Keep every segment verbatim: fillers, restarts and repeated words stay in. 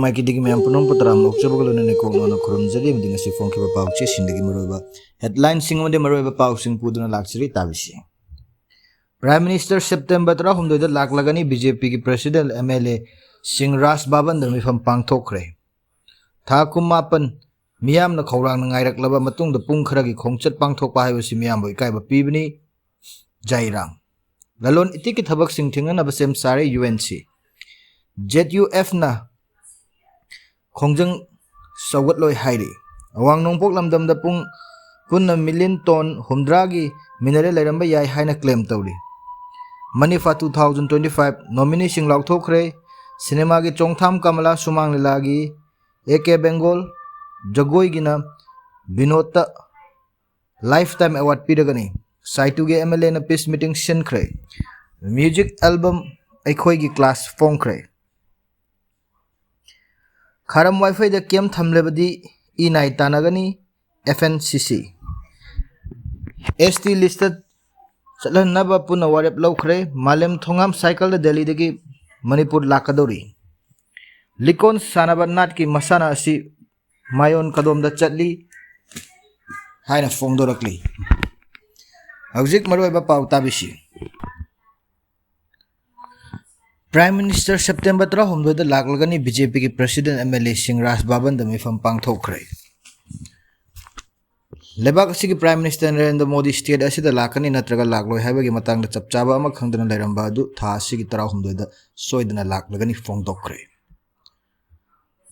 ꯃꯥꯏꯀꯩꯗꯒꯤ ꯃꯌꯥꯝ ꯄꯨꯝꯅꯃꯛꯄꯨ ꯇꯔꯥꯝꯅ ꯑꯣꯛꯆꯕꯒ ꯂꯣꯏꯅꯅ ꯀꯣꯛꯅꯅ ꯈꯨꯔꯨꯝꯖꯔꯤ꯫ ꯑꯃꯗꯤ ꯉꯁꯤ ꯐꯣꯡꯈꯤꯕ ꯄꯥꯎꯆꯦꯁꯤꯡꯗꯒꯤ ꯃꯔꯨꯑꯣꯏꯕ headlineꯁꯤꯡ ꯑꯃꯗꯤ ꯃꯔꯨꯑꯣꯏꯕ ꯄꯥꯎꯁꯤꯡ ꯄꯨꯗꯨꯅ ꯂꯥꯛꯆꯔꯤ꯫ ꯇꯥꯕꯤꯁꯤ꯫ Prime Minister September ꯇꯔꯥꯍꯨꯝꯗꯣꯏꯗ ꯂꯥꯛꯂꯒꯅꯤ꯫ BJPꯒꯤ President MLAꯁꯤꯡ ꯔꯥꯖ ꯚꯕꯟꯗ ꯃꯤꯐꯝ ꯄꯥꯡꯊꯣꯛꯈ꯭ꯔꯦ꯫ ꯊꯥ ꯀꯨꯟꯃꯥꯄꯟ ꯃꯤꯌꯥꯝꯅ ꯈꯧꯔꯥꯡꯅ ꯉꯥꯏꯔꯛꯂꯕ ꯃꯇꯨꯡꯗ ꯄꯨꯡ ꯈꯔꯒꯤ ꯈꯣꯡꯆꯠ ꯄꯥꯡꯊꯣꯛꯄ ꯍꯥꯏꯕꯁꯤ ꯃꯤꯌꯥꯝꯕꯨ ꯏꯀꯥꯏꯕ ꯄꯤꯕꯅꯤ꯫ ꯖꯥꯏꯔꯥꯝ꯫ ꯂꯂꯣꯟ ꯏꯇꯤꯛꯀꯤ ꯊꯕꯛꯁꯤꯡ ꯊꯤꯡꯅꯅꯕ ꯁꯦꯝ ꯁꯥꯔꯦ UNC꯫ ZUFꯅ ꯈꯣꯡꯖꯪ ꯁꯧꯒꯠꯂꯣꯏ ꯍꯥꯏꯔꯤ꯫ ꯑꯋꯥꯡ ꯅꯣꯡꯄꯣꯛ ꯂꯝꯗꯝꯗ ꯄꯨꯡ ꯄꯨꯟꯅ million ton ꯍꯨꯝꯗ꯭ꯔꯥꯒꯤ mineral ꯂꯩꯔꯝꯕ ꯌꯥꯏ ꯍꯥꯏꯅ claim ꯇꯧꯔꯤ꯫ ꯃꯅꯤꯐꯥ two thousand twenty five nomineeꯁꯤꯡ ꯂꯥꯎꯊꯣꯛꯈ꯭ꯔꯦ꯫ ꯁꯤꯅꯦꯃꯥꯒꯤ ꯆꯣꯡꯊꯥꯝ ꯀꯃꯂꯥ, ꯁꯨꯃꯥꯡ ꯂꯤꯂꯥꯒꯤ AK Bengal, ꯖꯒꯣꯏꯒꯤꯅ ꯕꯤꯅꯣꯗꯇ lifetime award ꯄꯤꯔꯒꯅꯤ꯫ ꯁꯥꯏꯇꯨꯒꯤ MLAꯅ peace meeting ꯁꯤꯟꯈ꯭ꯔꯦ꯫ Music album ꯑꯩꯈꯣꯏꯒꯤ class ꯐꯣꯡꯈ꯭ꯔꯦ꯫ ꯈꯥꯔꯝ ꯋꯥꯏꯐꯩꯗ camp ꯊꯝꯂꯕꯗꯤ ꯏ ꯅꯥꯏ ꯇꯥꯟꯅꯒꯅꯤ꯫ FNCC꯫ ST listꯇ ꯆꯠꯍꯟꯅꯕ ꯄꯨꯟꯅ ꯋꯥꯔꯦꯞ ꯂꯧꯈ꯭ꯔꯦ꯫ ꯃꯥꯂꯦꯝ ꯊꯣꯉꯥꯝ ꯁꯥꯏꯀꯜꯗ ꯗꯦꯜꯂꯤꯗꯒꯤ ꯃꯅꯤꯄꯨꯔ ꯂꯥꯛꯀꯗꯧꯔꯤ꯫ ꯂꯤꯀꯣꯟ ꯁꯥꯟꯅꯕ ꯅꯥꯠꯀꯤ ꯃꯁꯥꯟꯅ ꯑꯁꯤ ꯃꯥꯌꯣꯟ ꯀꯗꯣꯝꯗ ꯆꯠꯂꯤ ꯍꯥꯏꯅ ꯐꯣꯡꯗꯣꯔꯛꯂꯤ꯫ ꯍꯧꯖꯤꯛ ꯃꯔꯨꯑꯣꯏꯕ ꯄꯥꯎ ꯇꯥꯕꯤꯁꯤ꯫ Prime Minister September ꯇꯔꯥꯍꯨꯝꯗꯣꯏꯗ ꯂꯥꯛꯂꯒꯅꯤ꯫ BJPꯒꯤ President MLAꯁꯤꯡ ꯔꯥꯖ ꯚꯕꯟꯗ ꯃꯤꯐꯝ ꯄꯥꯡꯊꯣꯛꯈ꯭ꯔꯦ꯫ ꯂꯩꯕꯥꯛ ꯑꯁꯤꯒꯤ Prime Minister Narendra Modi state ꯑꯁꯤꯗ ꯂꯥꯛꯀꯅꯤ ꯅꯠꯇ꯭ꯔꯒ ꯂꯥꯛꯂꯣꯏ ꯍꯥꯏꯕꯒꯤ ꯃꯇꯥꯡꯗ ꯆꯞ ꯆꯥꯕ ꯑꯃ ꯈꯪꯗꯅ ꯂꯩꯔꯝꯕ ꯑꯗꯨ ꯊꯥ ꯑꯁꯤꯒꯤ ꯇꯔꯥꯍꯨꯝꯗꯣꯏꯗ ꯁꯣꯏꯗꯅ ꯂꯥꯛꯂꯒꯅꯤ ꯐꯣꯡꯗꯣꯛꯈ꯭ꯔꯦ꯫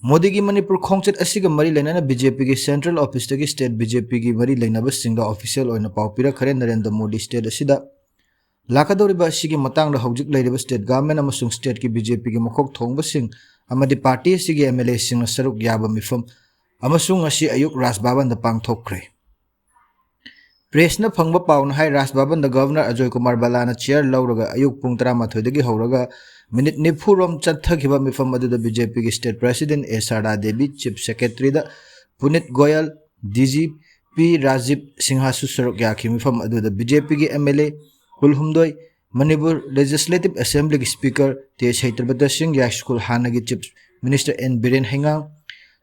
ꯃꯣꯗꯤꯒꯤ ꯃꯅꯤꯄꯨꯔ ꯈꯣꯡꯆꯠ ꯑꯁꯤꯒ ꯃꯔꯤ ꯂꯩꯅꯅ BJPꯒꯤ central officeꯇꯒꯤ state BJPꯒꯤ ꯃꯔꯤ ꯂꯩꯅꯕꯁꯤꯡꯗ official ꯑꯣꯏꯅ ꯄꯥꯎ ꯄꯤꯔꯛꯈ꯭ꯔꯦ꯫ ꯅꯔꯦꯟꯗ꯭ꯔ ꯃꯣꯗꯤ state ꯑꯁꯤꯗ ꯂꯥꯛꯀꯗꯧꯔꯤꯕ ꯑꯁꯤꯒꯤ ꯃꯇꯥꯡꯗ ꯍꯧꯖꯤꯛ ꯂꯩꯔꯤꯕ state government ꯑꯃꯁꯨꯡ stateꯀꯤ BJPꯒꯤ ꯃꯀꯣꯛ ꯊꯣꯡꯕꯁꯤꯡ ꯑꯃꯗꯤ party ꯑꯁꯤꯒꯤ MLAꯁꯤꯡꯅ ꯁꯔꯨꯛ ꯌꯥꯕ ꯃꯤꯐꯝ ꯑꯃꯁꯨꯡ ꯉꯁꯤ ꯑꯌꯨꯛ ꯔꯥꯖ ꯚꯕꯟꯗ ꯄꯥꯡꯊꯣꯛꯈ꯭ꯔꯦ꯫ Pressꯅ ꯐꯪꯕ ꯄꯥꯎꯅ ꯍꯥꯏ, ꯔꯥꯖ ꯚꯕꯟꯗ Governor ꯑꯖꯣꯏ ꯀꯨꯃꯥꯔ ꯕꯂꯥꯅ chair ꯂꯧꯔꯒ ꯑꯌꯨꯛ ꯄꯨꯡ ꯇꯔꯥꯃꯥꯊꯣꯏꯗꯒꯤ ꯍꯧꯔꯒ minute ꯅꯤꯐꯨ ꯔꯣꯝ ꯆꯠꯊꯈꯤꯕ ꯃꯤꯐꯝ ꯑꯗꯨꯗ BJPꯒꯤ state president A ꯁꯔꯗꯥ Devi, chief secretaryꯗ ꯄꯨꯅꯤꯠ Goyal, DGP Rajiv ꯁꯤꯡꯍꯁꯨ ꯁꯔꯨꯛ ꯌꯥꯈꯤ꯫ ꯃꯤꯐꯝ ꯑꯗꯨꯗ BJPꯒꯤ MLA ꯀꯨꯜꯍꯨꯝꯗꯣꯏ, ꯃꯅꯤꯄꯨꯔ Legislative Assemblyꯒꯤ speaker ꯇꯦꯖ ꯁꯩꯇ꯭ꯔꯕꯇ ꯁꯤꯡ, ꯌꯥꯏꯁ꯭ꯀꯨꯜ ꯍꯥꯟꯅꯒꯤ chief Minister N Biren Heingang,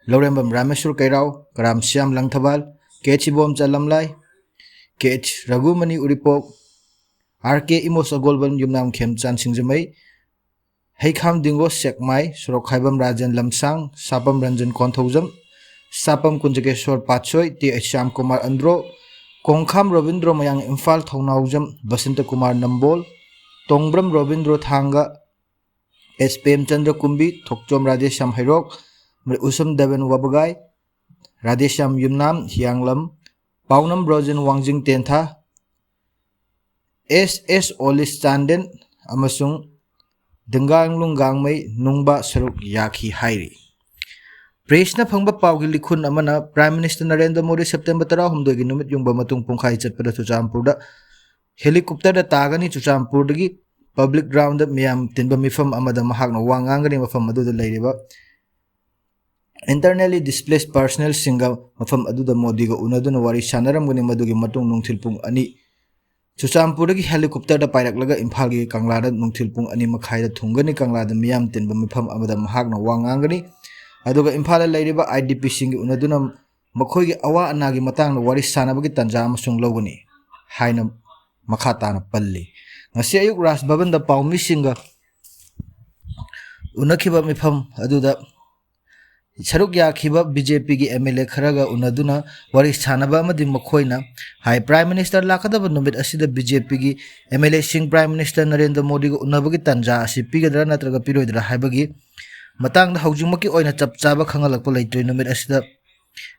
Laurembam Rameshwar Keirao, Karam Shyam Langthabal, K H Ibomcha Lamlai, K H Raghumani Uripok, R K Imos Agolban, Yumnam Khemchan Singjamei, Heikham Dingo Sekmai, Sorok Khaibam Rajen Lamsang, Sapam Ranjan Konthoujam, Sapam Kunjakeswar Patsoi, T H Shyam Kumar Andro, Kongkham Robindro Mayang Imphal Thongnaujam, Basanta Kumar Nambol, Tongbram Robindro Thanga, S Premchandra Kumbi, Thokchom Radheshyam Hairok, Usam Deven Wabagai, Radheshyam Yumnam Hianglam, Paunam Brojen Wangjing Tentha, S S Olis Chanden ꯑꯃꯁꯨꯡ ꯗꯪꯒꯥꯡꯂꯨꯡ ꯒꯥꯡꯃꯩ ꯅꯨꯡꯕ ꯁꯔꯨꯛ ꯌꯥꯈꯤ ꯍꯥꯏꯔꯤ꯫ ꯄ꯭ꯔꯦꯁꯅ ꯐꯪꯕ ꯄꯥꯎꯒꯤ ꯂꯤꯈꯨꯟ ꯑꯃꯅ Prime Minister Narendra Modi September ꯇꯔꯥꯍꯨꯝꯗꯣꯏꯒꯤ ꯅꯨꯃꯤꯠ ꯌꯨꯡꯕ ꯃꯇꯨꯡ ꯄꯨꯡꯈꯥꯏ ꯆꯠꯄꯗ ꯆꯨꯔꯆꯥꯟꯄꯨꯔꯗ ꯍꯦꯂꯤꯀꯣꯞꯇꯔꯗ ꯇꯥꯒꯅꯤ꯫ ꯆꯨꯔꯆꯥꯟꯄꯨꯔꯗꯒꯤ ꯄꯕ꯭ꯂꯤꯛ ꯒ꯭ꯔꯥꯎꯟꯗ ꯃꯤꯌꯥꯝ ꯇꯤꯟꯕ ꯃꯤꯐꯝ ꯑꯃꯗ ꯃꯍꯥꯛꯅ ꯋꯥ ꯉꯥꯡꯒꯅꯤ꯫ ꯃꯐꯝ ꯑꯗꯨꯗ ꯂꯩꯔꯤꯕ internally displaced personnelꯁꯤꯡꯒ ꯃꯐꯝ ꯑꯗꯨꯗ ꯃꯣꯗꯤꯒ ꯎꯅꯗꯨꯅ ꯋꯥꯔꯤ ꯁꯥꯟꯅꯔꯝꯒꯅꯤ꯫ ꯃꯗꯨꯒꯤ ꯃꯇꯨꯡ ꯅꯨꯡꯊꯤꯜ ꯄꯨꯡ ꯑꯅꯤ ꯆꯨꯔꯆꯥꯟꯄꯨꯔꯗꯒꯤ ꯍꯦꯂꯤꯀꯣꯞꯇꯔꯗ ꯄꯥꯏꯔꯛꯂꯒ ꯏꯝꯐꯥꯜꯒꯤ ꯀꯪꯂꯥꯗ ꯅꯨꯡꯊꯤꯜ ꯄꯨꯡ ꯑꯅꯤ ꯃꯈꯥꯏꯗ ꯊꯨꯡꯒꯅꯤ꯫ ꯀꯪꯂꯥꯗ ꯃꯤꯌꯥꯝ ꯇꯤꯟꯕ ꯃꯤꯐꯝ ꯑꯃꯗ ꯃꯍꯥꯛꯅ ꯋꯥ ꯉꯥꯡꯒꯅꯤ꯫ ꯑꯗꯨꯒ ꯏꯝꯐꯥꯜꯗ ꯂꯩꯔꯤꯕ IDPꯁꯤꯡꯒꯤ ꯎꯅꯗꯨꯅ ꯃꯈꯣꯏꯒꯤ ꯑꯋꯥ ꯑꯅꯥꯒꯤ ꯃꯇꯥꯡꯗ ꯋꯥꯔꯤ ꯁꯥꯟꯅꯕꯒꯤ ꯇꯥꯟꯖꯥ ꯑꯃꯁꯨ ꯂꯧꯒꯅꯤ ꯍꯥꯏꯅ ꯃꯈꯥ ꯇꯥꯅ ꯄꯜꯂꯤ꯫ ꯉꯁꯤ ꯑꯌꯨꯛ ꯔꯥꯖ ꯚꯕꯟꯗ ꯄꯥꯎꯃꯤꯁꯤꯡꯒ ꯎꯅꯈꯤꯕ ꯃꯤꯐꯝ ꯑꯗꯨꯗ ꯁꯔꯨꯛ ꯌꯥꯈꯤꯕ BJPꯒꯤ MLA ꯈꯔꯒ ꯎꯅꯗꯨꯅ ꯋꯥꯔꯤ ꯁꯥꯟꯅꯕ ꯑꯃꯗꯤ ꯃꯈꯣꯏꯅ ꯍꯥꯏ, Prime Minister ꯂꯥꯛꯀꯗꯕ ꯅꯨꯃꯤꯠ ꯑꯁꯤꯗ BJPꯒꯤ MLAꯁꯤꯡ Prime Minister ꯅꯔꯦꯟꯗ꯭ꯔ ꯃꯣꯗꯤꯒ ꯎꯅꯕꯒꯤ ꯇꯥꯟꯖꯥ ꯑꯁꯤ ꯄꯤꯒꯗ꯭ꯔꯥ ꯅꯠꯇ꯭ꯔꯒ ꯄꯤꯔꯣꯏꯗ꯭ꯔꯥ ꯍꯥꯏꯕꯒꯤ ꯃꯇꯥꯡꯗ ꯍꯧꯖꯤꯛꯃꯛꯀꯤ ꯑꯣꯏꯅ ꯆꯞ ꯆꯥꯕ ꯈꯪꯍꯜꯂꯛꯄ ꯂꯩꯇ꯭ꯔꯤ꯫ ꯅꯨꯃꯤꯠ ꯑꯁꯤꯗ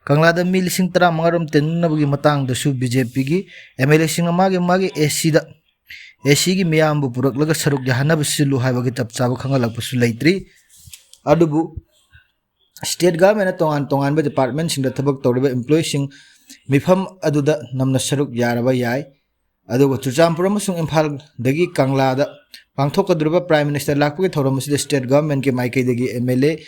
ꯀꯪꯂꯥꯗ ꯃꯤ ꯂꯤꯁꯤꯡ ꯇꯔꯥꯃꯉꯥ ꯔꯣꯝ ꯇꯤꯟꯅꯕꯒꯤ ꯃꯇꯥꯡꯗꯁꯨ BJPꯒꯤ MLAꯁꯤꯡꯅ ꯃꯥꯒꯤ ꯃꯥꯒꯤ ACꯗ, ACꯒꯤ ꯃꯤꯌꯥꯝꯕꯨ ꯄꯨꯔꯛꯂꯒ ꯁꯔꯨꯛ ꯌꯥꯍꯟꯅꯕ ꯁꯤꯜꯂꯨ ꯍꯥꯏꯕꯒꯤ ꯆꯞ ꯆꯥꯕ ꯈꯪꯍꯜꯂꯛꯄꯁꯨ ꯂꯩꯇ꯭ꯔꯤ꯫ ꯑꯗꯨꯕꯨ state governmentꯅ ꯇꯣꯉꯥꯟ ꯇꯣꯉꯥꯟꯕ departmentꯁꯤꯡꯗ ꯊꯕꯛ ꯇꯧꯔꯤꯕ employeeꯁꯤꯡ ꯃꯤꯐꯝ ꯑꯗꯨꯗ ꯅꯝꯅ ꯁꯔꯨꯛ ꯌꯥꯔꯕ ꯌꯥꯏ꯫ ꯑꯗꯨꯒ ꯆꯨꯔꯆꯥꯟꯄꯨꯔ ꯑꯃꯁꯨꯡ ꯏꯝꯐꯥꯜꯗꯒꯤ ꯀꯪꯂꯥꯗ ꯄꯥꯡꯊꯣꯛꯀꯗꯧꯔꯤꯕ Prime Minister ꯂꯥꯛꯄꯒꯤ ꯊꯧꯔꯝ ꯑꯁꯤꯗ state governmentꯀꯤ ꯃꯥꯏꯀꯩꯗꯒꯤ MLA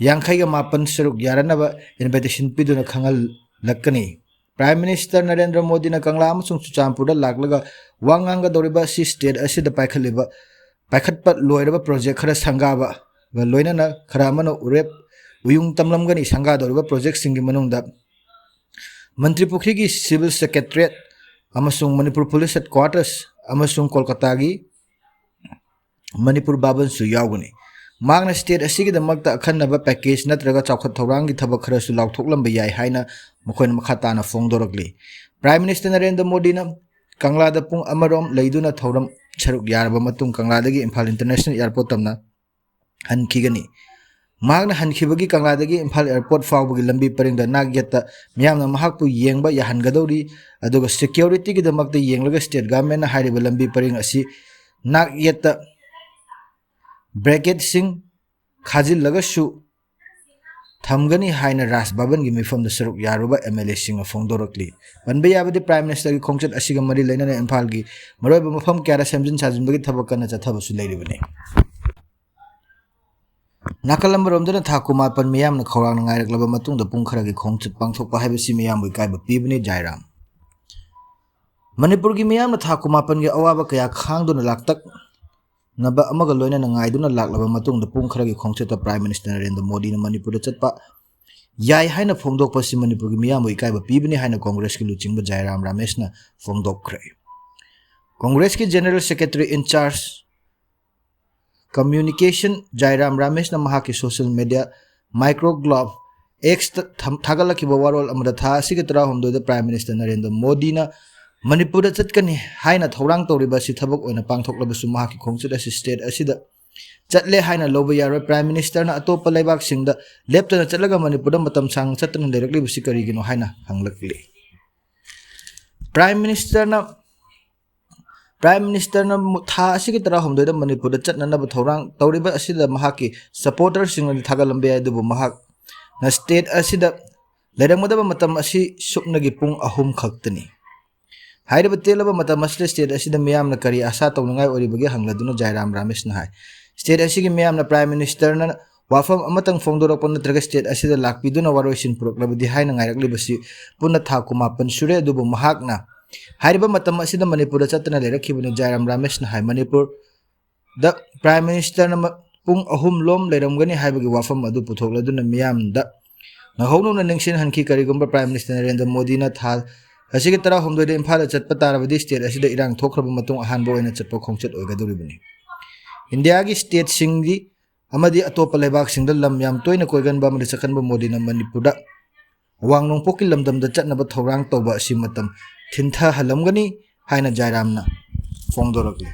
ꯌꯥꯡꯈꯩꯒ ꯃꯥꯄꯟ ꯁꯔꯨꯛ ꯌꯥꯔꯅꯕ invitation ꯄꯤꯗꯨꯅ ꯈꯪꯍꯜꯂꯛꯀꯅꯤ꯫ Prime Minister ꯅꯔꯦꯟꯗ꯭ꯔ ꯃꯣꯗꯤꯅ ꯀꯪꯂꯥ ꯑꯃꯁꯨꯡ ꯆꯨꯔꯆꯥꯟꯄꯨꯔꯗ ꯂꯥꯛꯂꯒ ꯋꯥ ꯉꯥꯡꯒꯗꯧꯔꯤꯕ ꯑꯁꯤ state ꯑꯁꯤꯗ ꯄꯥꯏꯈꯠꯂꯤꯕ, ꯄꯥꯏꯈꯠꯄ ꯂꯣꯏꯔꯕ project ꯈꯔ ꯁꯪꯒꯥꯕ ꯂꯣꯏꯅꯅ ꯈꯔ ꯑꯃꯅ ꯎꯔꯦꯞ ꯎꯌꯨꯡ ꯇꯝꯂꯝꯒꯅꯤ꯫ ꯁꯪꯒꯥꯗꯧꯔꯤꯕ ꯄ꯭ꯔꯣꯖꯦꯛꯁꯤꯡꯒꯤ ꯃꯅꯨꯡꯗ ꯃꯟꯇ꯭ꯔꯤ ꯄꯨꯈ꯭ꯔꯤꯒꯤ ꯁꯤꯚꯤꯜ ꯁꯦꯀ꯭ꯔꯦꯇꯔꯤꯌꯦꯠ ꯑꯃꯁꯨꯡ ꯃꯅꯤꯄꯨꯔ ꯄꯨꯂꯤꯁ ꯍꯦꯗꯀ꯭ꯋꯥꯇꯔꯁ ꯑꯃꯁꯨꯡ ꯀꯣꯜꯀꯇꯥꯒꯤ ꯃꯅꯤꯄꯨꯔ ꯚꯕꯟꯁꯨ ꯌꯥꯎꯒꯅꯤ꯫ ꯃꯍꯥꯛꯅ ꯁ꯭ꯇꯦꯠ ꯑꯁꯤꯒꯤꯗꯃꯛꯇ ꯑꯈꯟꯅꯕ ꯄꯦꯀꯦꯖ ꯅꯠꯇ꯭ꯔꯒ ꯆꯥꯎꯈꯠ ꯊꯧꯔꯥꯡꯒꯤ ꯊꯕꯛ ꯈꯔꯁꯨ ꯂꯥꯎꯊꯣꯛꯂꯝꯕ ꯌꯥꯏ ꯍꯥꯏꯅ ꯃꯈꯣꯏꯅ ꯃꯈꯥ ꯇꯥꯅ ꯐꯣꯡꯗꯣꯔꯛꯂꯤ꯫ ꯄ꯭ꯔꯥꯏꯝ ꯃꯤꯅꯤꯁꯇꯔ ꯅꯔꯦꯟꯗ꯭ꯔ ꯃꯣꯗꯤꯅ ꯀꯪꯂꯥꯗ ꯄꯨꯡ ꯑꯃꯔꯣꯝ ꯂꯩꯗꯨꯅ ꯊꯧꯔꯝ ꯁꯔꯨꯛ ꯌꯥꯔꯕ ꯃꯇꯨꯡ ꯀꯪꯂꯥꯗꯒꯤ ꯏꯝꯐꯥꯜ ꯏꯟꯇꯔꯅꯦꯁꯅꯦꯜ ꯑꯦꯌꯔꯄꯣꯔꯠ ꯇꯝꯅ ꯍꯟꯈꯤꯒꯅꯤ꯫ ꯃꯍꯥꯛꯅ ꯍꯟꯈꯤꯕꯒꯤ ꯀꯪꯂꯥꯗꯒꯤ ꯏꯝꯐꯥꯜ ꯑꯦꯌꯔꯄꯣꯔꯠ ꯐꯥꯎꯕꯒꯤ ꯂꯝꯕꯤ ꯄꯔꯤꯡꯗ ꯅꯥꯛ ꯌꯦꯠꯇ ꯃꯤꯌꯥꯝꯅ ꯃꯍꯥꯛꯄꯨ ꯌꯦꯡꯕ ꯌꯥꯍꯟꯒꯗꯧꯔꯤ, ꯑꯗꯨꯒ ꯁꯦꯀ꯭ꯌꯨꯔꯤꯇꯤꯒꯤꯗꯃꯛꯇ ꯌꯦꯡꯂꯒ ꯁ꯭ꯇꯦꯠ ꯒꯚꯔꯟꯃꯦꯟꯠꯅ ꯍꯥꯏꯔꯤꯕ ꯂꯝꯕꯤ ꯄꯔꯤꯡ ꯑꯁꯤ ꯅꯥꯛ ꯌꯦꯠꯇ ꯕꯦꯔꯤꯀꯦꯗꯁꯤꯡ ꯈꯥꯖꯤꯜꯂꯒꯁꯨ ꯊꯝꯒꯅꯤ ꯍꯥꯏꯅ ꯔꯥꯖ ꯚꯕꯟꯒꯤ ꯃꯤꯐꯝꯗ ꯁꯔꯨꯛ ꯌꯥꯔꯨꯕ ꯑꯦꯝ ꯑꯦꯜ ꯑꯦꯁꯤꯡꯅ ꯐꯣꯡꯗꯣꯔꯛꯂꯤ꯫ ꯄꯟꯕ ꯌꯥꯕꯗꯤ, ꯄ꯭ꯔꯥꯏꯝ ꯃꯤꯅꯤꯁꯇꯔꯒꯤ ꯈꯣꯡꯆꯠ ꯑꯁꯤꯒ ꯃꯔꯤ ꯂꯩꯅꯅ ꯏꯝꯐꯥꯜꯒꯤ ꯃꯔꯨꯑꯣꯏꯕ ꯃꯐꯝ ꯀꯌꯥꯗ ꯁꯦꯝꯖꯤꯟ ꯁꯥꯖꯤꯟꯕꯒꯤ ꯊꯕꯛ ꯀꯟꯅ ꯆꯠꯊꯕꯁꯨ ꯂꯩꯔꯤꯕꯅꯤ꯫ ꯅꯥꯀꯜ ꯑꯃꯔꯣꯝꯗꯅ ꯊꯥ ꯀꯨꯟꯃꯥꯄꯟ ꯃꯤꯌꯥꯝꯅ ꯈꯧꯔꯥꯡꯅ ꯉꯥꯏꯔꯛꯂꯕ ꯃꯇꯨꯡꯗ ꯄꯨꯡ ꯈꯔꯒꯤ ꯈꯣꯡꯆꯠ ꯄꯥꯡꯊꯣꯛꯄ ꯍꯥꯏꯕꯁꯤ ꯃꯤꯌꯥꯝꯕꯨ ꯏꯀꯥꯏꯕ ꯄꯤꯕꯅꯤ꯫ ꯖꯥꯏꯔꯥꯝ꯫ ꯃꯅꯤꯄꯨꯔꯒꯤ ꯃꯤꯌꯥꯝꯅ ꯊꯥ ꯀꯨꯟꯃꯥꯄꯟꯒꯤ ꯑꯋꯥꯕ ꯀꯌꯥ ꯈꯥꯡꯗꯨꯅ ꯂꯥꯛꯇꯛꯅꯕ ꯑꯃꯒ ꯂꯣꯏꯅꯅ ꯉꯥꯏꯗꯨꯅ ꯂꯥꯛꯂꯕ ꯃꯇꯨꯡꯗ ꯄꯨꯡ ꯈꯔꯒꯤ ꯈꯣꯡꯆꯠꯇ ꯄ꯭ꯔꯥꯏꯝ ꯃꯤꯅꯤꯁꯇꯔ ꯅꯔꯦꯟꯗ꯭ꯔ ꯃꯣꯗꯤꯅ ꯃꯅꯤꯄꯨꯔꯗ ꯆꯠꯄ ꯌꯥꯏ ꯍꯥꯏꯅ ꯐꯣꯡꯗꯣꯛꯄ ꯑꯁꯤ ꯃꯅꯤꯄꯨꯔꯒꯤ ꯃꯤꯌꯥꯝꯕꯨ ꯏꯀꯥꯏꯕ ꯄꯤꯕꯅꯤ ꯍꯥꯏꯅ ꯀꯣꯡꯒ꯭ꯔꯦꯁꯀꯤ ꯂꯨꯆꯤꯡꯕ ꯖꯥꯏꯔꯥꯝ ꯔꯥꯃꯦꯁꯅ ꯐꯣꯡꯗꯣꯛꯈ꯭ꯔꯦ꯫ ꯀꯣꯡꯒ꯭ꯔꯦꯁꯀꯤ ꯖꯦꯅꯔꯦꯜ ꯁꯦꯀ꯭ꯔꯦꯇꯔꯤ ꯏꯟꯆꯥꯔꯖ ꯀꯝꯃ꯭ꯌꯨꯅꯤꯀꯦꯁꯟ ꯖꯥꯏꯔꯥꯝ ꯔꯥꯃꯦꯁꯅ ꯃꯍꯥꯛꯀꯤ ꯁꯣꯁꯤꯌꯦꯜ ꯃꯤꯗꯤꯌꯥ ꯃꯥꯏꯀ꯭ꯔꯣ ꯕ꯭ꯂꯣꯒ ꯑꯦꯛꯁꯇ ꯊꯝ-, ꯊꯥꯒꯠꯂꯛꯈꯤꯕ ꯋꯥꯔꯣꯜ ꯑꯃꯗ ꯊꯥ ꯑꯁꯤꯒꯤ ꯇꯔꯥꯍꯨꯝꯗꯣꯏꯗ ꯄ꯭ꯔꯥꯏꯝ ꯃꯤꯅꯤꯁꯇꯔ ꯅꯔꯦꯟꯗ꯭ꯔ ꯃꯣꯗꯤꯅ ꯃꯅꯤꯄꯨꯔꯗ ꯆꯠꯀꯅꯤ ꯍꯥꯏꯅ ꯊꯧꯔꯥꯡ ꯇꯧꯔꯤꯕ ꯑꯁꯤ ꯊꯕꯛ ꯑꯣꯏꯅ ꯄꯥꯡꯊꯣꯛꯂꯕꯁꯨ ꯃꯍꯥꯛꯀꯤ ꯈꯣꯡꯆꯠ ꯑꯁꯤ ꯁ꯭ꯇꯦꯠ ꯑꯁꯤꯗ ꯆꯠꯂꯦ ꯍꯥꯏꯅ ꯂꯧꯕ ꯌꯥꯔꯣꯏ꯫ ꯄ꯭ꯔꯥꯏꯝ ꯃꯤꯅꯤꯁꯇꯔꯅ ꯑꯇꯣꯞꯄ ꯂꯩꯕꯥꯛꯁꯤꯡꯗ ꯂꯦꯞꯇꯅ ꯆꯠꯂꯒ ꯃꯅꯤꯄꯨꯔꯗ ꯃꯇꯝ ꯁꯥꯡꯅ ꯆꯠꯇꯅ ꯂꯩꯔꯛꯂꯤꯕꯁꯤ ꯀꯔꯤꯒꯤꯅꯣ ꯍꯥꯏꯅ ꯍꯪꯂꯛꯂꯤ꯫ ꯄ꯭ꯔꯥꯏꯝ ꯃꯤꯅꯤꯁꯇꯔꯅ ꯄ꯭ꯔꯥꯏꯝ ꯃꯤꯅꯤꯁꯇꯔꯅ ꯃꯨ-, ꯊꯥ ꯑꯁꯤꯒꯤ ꯇꯔꯥꯍꯨꯝꯗꯣꯏꯗ ꯃꯅꯤꯄꯨꯔꯗ ꯆꯠꯅꯅꯕ ꯊꯧꯔꯥꯡ ꯇꯧꯔꯤꯕ ꯑꯁꯤꯗ ꯃꯍꯥꯛꯀꯤ ꯁꯄꯣꯔꯇꯔꯁꯤꯡꯅꯗꯤ ꯊꯥꯒꯠꯂꯝꯕ ꯌꯥꯏ, ꯑꯗꯨꯕꯨ ꯃꯍꯥꯛꯅ ꯁ꯭ꯇꯦꯠ ꯑꯁꯤꯗ ꯂꯩꯔꯝꯒꯗꯕ ꯃꯇꯝ ꯑꯁꯤ ꯁꯨꯞꯅꯒꯤ ꯄꯨꯡ ꯑꯍꯨꯝ ꯈꯛꯇꯅꯤ꯫ ꯍꯥꯏꯔꯤꯕ ꯇꯦꯜꯂꯕ ꯃꯇꯝ ꯑꯁꯤꯗ ꯁ꯭ꯇꯦꯠ ꯑꯁꯤꯗ ꯃꯤꯌꯥꯝꯅ ꯀꯔꯤ ꯑꯥꯁꯥ ꯇꯧꯅꯤꯡꯉꯥꯏ ꯑꯣꯏꯔꯤꯕꯒꯦ ꯍꯪꯂꯗꯨꯅ ꯖꯥꯏꯔꯥꯝ ꯔꯥꯃꯦꯁꯅ ꯍꯥꯏ, ꯁ꯭ꯇꯦꯠ ꯑꯁꯤꯒꯤ ꯃꯤꯌꯥꯝꯅ ꯄ꯭ꯔꯥꯏꯝ ꯃꯤꯅꯤꯁꯇꯔꯅ ꯋꯥꯐꯝ ꯑꯃꯇꯪ ꯐꯣꯡꯗꯣꯔꯛꯄ ꯅꯠꯇ꯭ꯔꯒ ꯁ꯭ꯇꯦꯠ ꯑꯁꯤꯗ ꯂꯥꯛꯄꯤꯗꯨꯅ ꯋꯥꯔꯣꯏꯁꯤꯟ ꯄꯨꯔꯛꯂꯕꯗꯤ ꯍꯥꯏꯅ ꯉꯥꯏꯔꯛꯂꯤꯕꯁꯤ ꯄꯨꯟꯅ ꯊꯥ ꯀꯨꯟꯃꯥꯄꯟ ꯁꯨꯔꯦ꯫ ꯑꯗꯨꯕꯨ ꯃꯍꯥꯛꯅ ꯍꯥꯏꯔꯤꯕ ꯃꯇꯝ ꯑꯁꯤꯗ ꯃꯅꯤꯄꯨꯔꯗ ꯆꯠꯇꯅ ꯂꯩꯔꯛꯈꯤꯕꯅꯤ꯫ ꯖꯥꯏꯔꯥꯝ ꯔꯥꯃꯦꯁꯅ ꯍꯥꯏ, ꯃꯅꯤꯄꯨꯔꯗ ꯄ꯭ꯔꯥꯏꯝ ꯃꯤꯅꯤꯁꯇꯔꯅ ꯃ-, ꯄꯨꯡ ꯑꯍꯨꯝ ꯂꯣꯝ ꯂꯩꯔꯝꯒꯅꯤ ꯍꯥꯏꯕꯒꯤ ꯋꯥꯐꯝ ꯑꯗꯨ ꯄꯨꯊꯣꯛꯂꯗꯨꯅ ꯃꯤꯌꯥꯝꯗ ꯅꯧꯍꯧꯅꯅ ꯅꯤꯡꯁꯤꯡꯍꯟꯈꯤ꯫ ꯀꯔꯤꯒꯨꯝꯕ Prime Minister ꯅꯔꯦꯟꯗ꯭ꯔ ꯃꯣꯗꯤꯅ ꯊꯥ ꯑꯁꯤꯒꯤ ꯇꯔꯥꯍꯨꯝꯗꯣꯏꯗ ꯏꯝꯐꯥꯜꯗ ꯆꯠꯄ ꯇꯥꯔꯕꯗꯤ state ꯑꯁꯤꯗ ꯏꯔꯥꯡ ꯊꯣꯛꯈ꯭ꯔꯕ ꯃꯇꯨꯡ ꯑꯍꯥꯟꯕ ꯑꯣꯏꯅ ꯆꯠꯄ ꯈꯣꯡꯆꯠ ꯑꯣꯏꯒꯗꯧꯔꯤꯕꯅꯤ꯫ ꯏꯟꯗꯤꯌꯥꯒꯤ stateꯁꯤꯡꯒꯤ ꯑꯃꯗꯤ ꯑꯇꯣꯞꯄ ꯂꯩꯕꯥꯛꯁꯤꯡꯗ ꯂꯝ ꯌꯥꯝ ꯇꯣꯏꯅ ꯀꯣꯏꯒꯟꯕ ꯑꯃꯗꯤ ꯆꯠꯀꯟꯕ ꯃꯣꯗꯤꯅ ꯃꯅꯤꯄꯨꯔꯗ ꯑꯋꯥꯡ ꯅꯣꯡꯄꯣꯛꯀꯤ ꯂꯝꯗꯝꯗ ꯆꯠꯅꯕ ꯊꯧꯔꯥꯡ ꯇꯧꯕ ꯑꯁꯤ ꯃꯇꯝ ꯊꯤꯟꯊꯍꯜꯂꯝꯒꯅꯤ ꯍꯥꯏꯅ ꯖꯥꯏꯔꯥꯝꯅ ꯐꯣꯡꯗꯣꯔꯛꯂꯤ꯫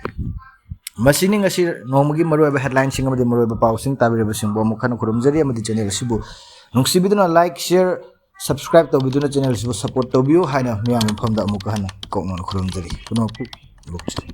ꯃꯁꯤꯅꯤ ꯉꯁꯤ ꯅꯣꯡꯃꯒꯤ ꯃꯔꯨꯑꯣꯏꯕ headlineꯁꯤꯡ ꯑꯃꯗꯤ ꯃꯔꯨꯑꯣꯏꯕ ꯄꯥꯎꯁꯤꯡ ꯇꯥꯕꯤꯔꯕꯁꯤꯡꯕꯨ ꯑꯃꯨꯛ ꯍꯟꯅ ꯈꯨꯔꯨꯝꯖꯔꯤ ꯑꯃꯗꯤ channel ꯑꯁꯤꯕꯨ ꯅꯨꯡꯁꯤꯕꯤꯗꯨꯅ like, share, subscribe ꯇꯧꯕꯤꯗꯨꯅ channel ꯑꯁꯤꯕꯨ support ꯇꯧꯕꯤꯌꯨ ꯍꯥꯏꯅ ꯃꯤꯌꯥꯝ ꯃꯐꯝꯗ ꯑꯃꯨꯛꯀ ꯍꯟꯅ ꯀꯧꯅꯅ ꯈꯨꯔꯨꯝꯖꯔꯤ꯫ ꯄꯨꯝꯅꯃꯛꯄꯨ ꯂꯣꯛꯆꯔꯤ꯫